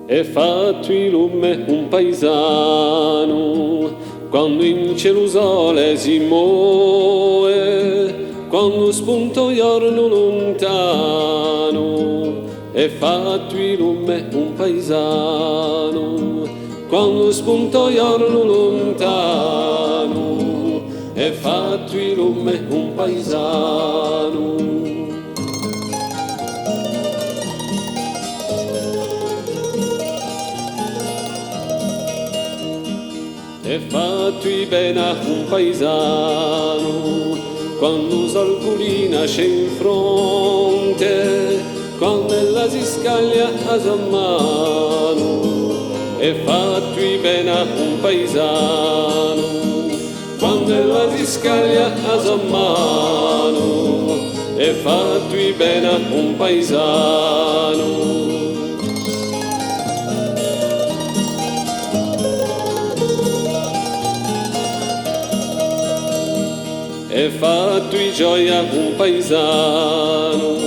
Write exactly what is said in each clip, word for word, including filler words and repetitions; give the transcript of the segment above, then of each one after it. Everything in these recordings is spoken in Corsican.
Hè fattu di lume un paisanu, quandu in celu u sole si move, quandu spunta u ghjornu luntanu. Hè fattu di lume un paisanu, quandu spunta u ghjornu luntanu. Hè fattu di lume un paisanu. Hè fattu di pena un paisanu, quandu u sole culina ci in fronte, quandu ella si scaglia a so manu. Hè fattu di pena un paisanu, quandu ella si scaglia a so manu. Hè fattu di pena un paisanu. Hè fattu di gioia un paisanu,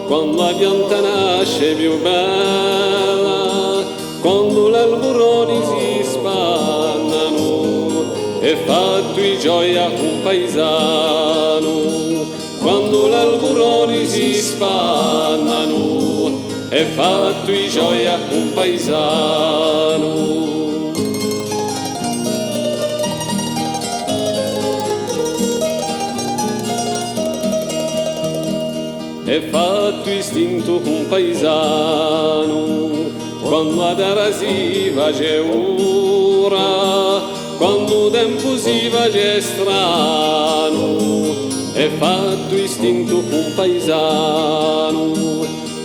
quandu a pianta nasce più bella, quandu l'alburoni si spannanu. Hè fattu di gioia un paisanu, quandu l'alburoni si spannanu. Hè fattu di gioia un paisanu. Hè fattu di stintu un paisanu, quandu a terra si face dura, quandu u tempu si face stranu. Hè fattu di stintu un paisanu,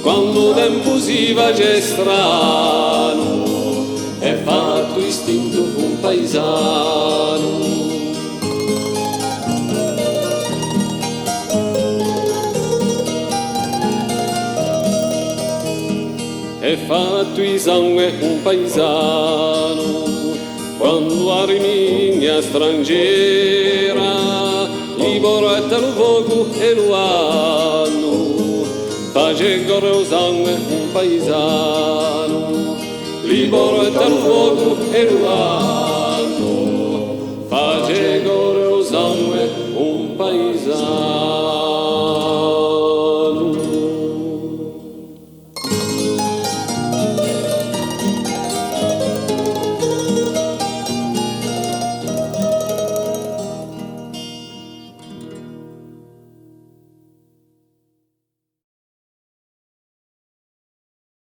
quandu u tempu si face stranu. Hè fattu di stintu un paisanu. Hè fattu di sangue un paisanu, quandu a Rimigna strangera li porta lu focu è lu vannu. Face corre u sangue un paisanu, li porta lu focu è lu vannu.